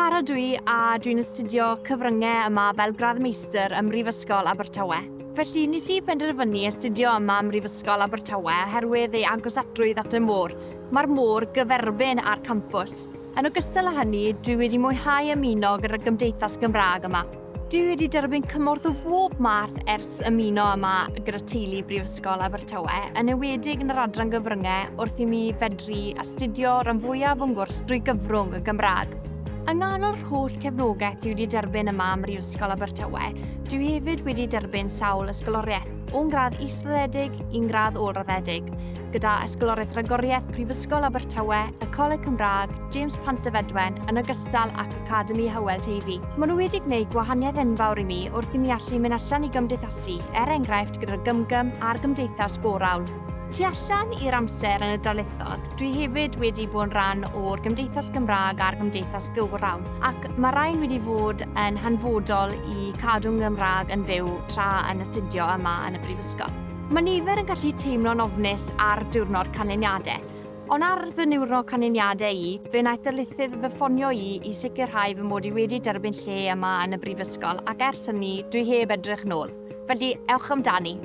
Cara dwi a dwi'n astudio cyfryngau yma fel gradd meistr ym Mhrifysgol Abertawe. Felly, nes i benderfynu astudio yma ym Mhrifysgol Abertawe oherwydd ei agosatrwydd at y môr. Mae'r môr gyferbyn â'r campws. Yn ogystal â hynny, dwi wedi mwynhau ymuno gyda'r Gymdeithas Gymraeg yma. Dwi wedi derbyn cymorth o bob math ers ymuno yma gyda teulu Brifysgol Abertawe, yn enwedig yn yr adran gyfryngau wrth i mi fedru astudio rhan fwyaf o'n gwrs drwy gyfrwng y Gymraeg. Yng nghanol yr holl cefnogaeth dwi wedi derbyn yma ym Mhrifysgol Abertawe, dwi hefyd wedi derbyn sawl ysgoloriaeth, o'n gradd israddedig i'n gradd ôl-raddedig, gyda Ysgoloriaeth Ragoriaeth Prifysgol Abertawe, y Coleg Cymraeg, James Pantyfedwen, yn ogystal ac Academi Hywel Teifi. Maen nhw wedi gwneud gwahaniaeth enfawr i mi wrth i mi allu mynd allan i gymdeithasu, er enghraifft gyda'r Gymgym a'r Gymdeithas Gorawl. Tu allan i'r amser yn y darlithoedd, dwi hefyd wedi bod yn rhan o'r Gymdeithas Gymraeg a'r Gymdeithas Gywrawn, ac mae rhain wedi fod yn hanfodol i cadw'n Gymraeg yn fyw tra yn astudio yma yn y brifysgol. Mae nifer yn gallu teimlo'n ofnus ar diwrnod canlyniadau, ond ar fy niwrnod canlyniadau i, fe wnaeth darlithydd fy ffonio i i sicrhau fy mod i wedi derbyn lle yma yn y brifysgol ac ers hynny dwi heb edrych nôl. Felly, ewch amdani!